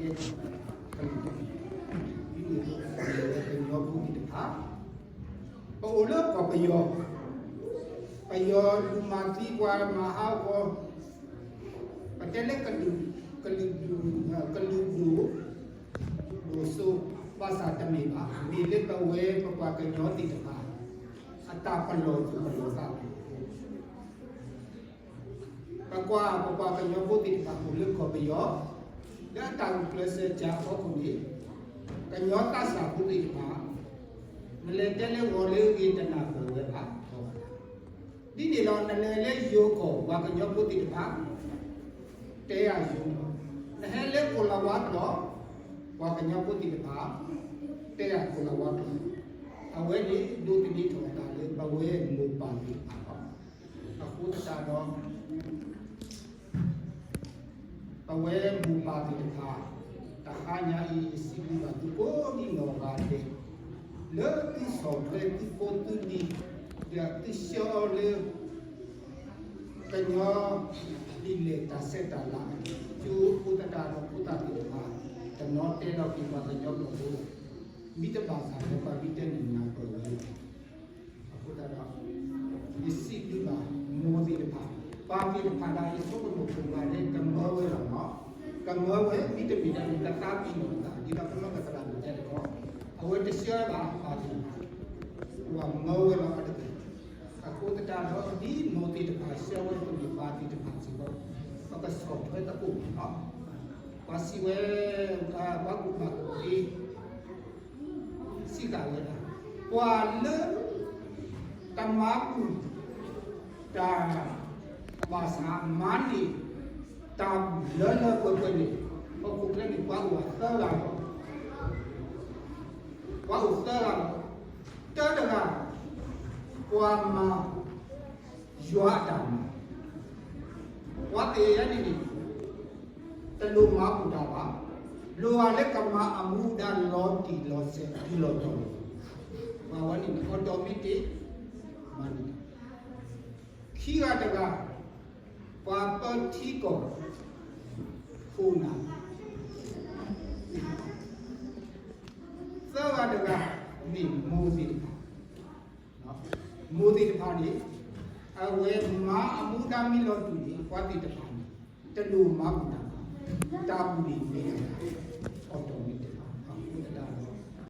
ကဲထီၣ်ကလုာ်တကလုာ်, ဒ်န့ၣ်အသိး ကညီဖိသ့ၣ်တဖၣ်, ပအိၣ်လၢကီၢ်ပယီၤ, ပယီၤလူၤမၤသံပှၤမၤဟးဂီၤ, ပတဲလၢ ကလုာ်ဒိၣ်, ကလုာ်ဒိၣ်စိ, ဘၣ်ဆၣ်တမ့ၢ်ဘၣ်, မ့ၢ်လၢပဝဲပပှၤကညီသ့ၣ်တဖၣ် အတၢ်ပလီၢ်သူၣ်ပလီၢ်သး ပကွၢ် ပပှၤကညီဖိသ့ၣ်တဖၣ်အိၣ်လၢကီၢ်ပယီၤ, လၢအတၢ်ဂုာ်ကျဲးစၢးစှၤအဖီခိၣ်န့ၣ်, ကညီသးစၢ်ဖိသ့ၣ်တဖၣ်, နလဲၤတဲလၢဂီၤလၢအဂ့ၤ တနၢ်ပၢၢ်ဝဲဘၣ်. ဒ်န့ၣ်ဒီး နလဲၤလၢယိၤကီၢ် ပှၤကညီဖိသ့ၣ်တဖၣ် တဲယၤယိၤ, နဟဲလၢကိၤလၤဝါကျိာ် ပှၤကညီဖိသ့ၣ်တဖၣ် တဲယၤကိၤလၤဝါကျိာ်, အဝဲန့ၣ်ဒိးသန့ၤထီၣ်အသးလၢ ပဝဲမိၢ်ပၢ်သ့ၣ်တဖၣ်လီၤ. အဃိသတးဒီး ပဝဲမိၢ်ပၢ်သ့ၣ်တဖၣ်, တဟါညါအံၤ ယစံးဘျုးဘၣ်သုကိးဒံနီၢ်ဂၤဒဲး, လၢသုဆီၣ်ထွဲသုဖိသုလံၤ, ဒီးသုဆှၢအီၤလၢ ကညီဒ်လဲၣ်တၢ်ဆဲးတၢ်လၤအဂ့ၢ်, ကၠိဖိသတးဒီးဖိသၣ်သ့ၣ်တဖၣ်, တနီၤတဲလီၤက့ၤပှၤကညီကျိာ်ဖိ, မ့ၢ်တဘၣ်ဆၣ်လၢပှၤမ့ၢ်တဲန့ၣ်နၢ်ပၢၢ်ဝဲ အဃိသတးဒီး ယစံးဘျုးဘၣ်မိၢ်သ့ၣ်တဖၣ်, ပၢ်သ့ၣ်တဖၣ်ဒၣ် ယဆိကမိၣ်ပှၤလၢကမၢဝဲလီၤနီၤ, ကမၢဝဲ မ့တမ့ၢ်ဒၣ်န့ၣ် ကသးပ့ၤနီၣ်အသး ဒ်သိးကမၢကသရၣ်မုၣ်တဲတခီ, အဝဲတဆှၢဘၣ်ပၢ်သ့ၣ်တဖၣ်, ပှၤမၢဝဲလီၤအါတက့ၢ်. အဃိသတးဒီး ဒ်မိၢ်သ့ၣ်တဖၣ်ဆှၢဝဲသ့ၣ်တဖၣ် ပၢ်သ့ၣ်တဖၣ်စ့ၢ်ကီး, ပကဆီၣ်ထွဲသကိးလီၤ. ပှၤစံးဝဲ, ပှၤကူၣ်ဘၣ်ကူၣ်သ့ စံးဃာ်ဝဲဒၣ်, ပှၤလၢတမၤဘူၣ်တၢ်ဘၣ်ဆၣ် မၤန့ၢ်တၢ်ဘူၣ်လၢလၢပှဲၤပှဲၤန့ၣ်, ဟီၣ်ခိၣ်ချၢန့ၣ် ပှၤအိၣ်သၢဂၤလီၤ. ပှၤအိၣ်သၢဂၤလီၤ. တၢတဂၤ, ပှၤမၤယွၤအတၢ်မၤ, ပှၤသ့ၣ်ညါန့ၣ်န့ၣ် တလိၣ်မၤဘူၣ်တၢ်ဘၣ်, လိၣ်ဘၣ်လၢကမၤအမူဒါလီၤတံၢ်လီၤဆဲး တုၤလီၤတီၤလီၤ. ပှၤဝဲန့ၣ်န့ၣ် automatic မၤန့ၢ်တၢ်. ခံဂၤတဂၤ, ပှၤပၢထံကီၢ်ခိၣ်နၢ်, သၢဂၤတဂၤန့ၣ်မိၢ်သ့ၣ်တဖၣ်, မိၢ်သ့ၣ်တဖၣ်န့ၣ် အဝဲမၤအမူဒါမ့ၢ်လီၤတူာ်န့ၣ် ပှၤသ့ၣ်တဖၣ်န့ၣ် တလိၣ်မၤဘူၣ်တၢ်ဘၣ်, တၢ်ဘူၣ်န့ၣ်မ့ၢ်ဝဲဒၣ်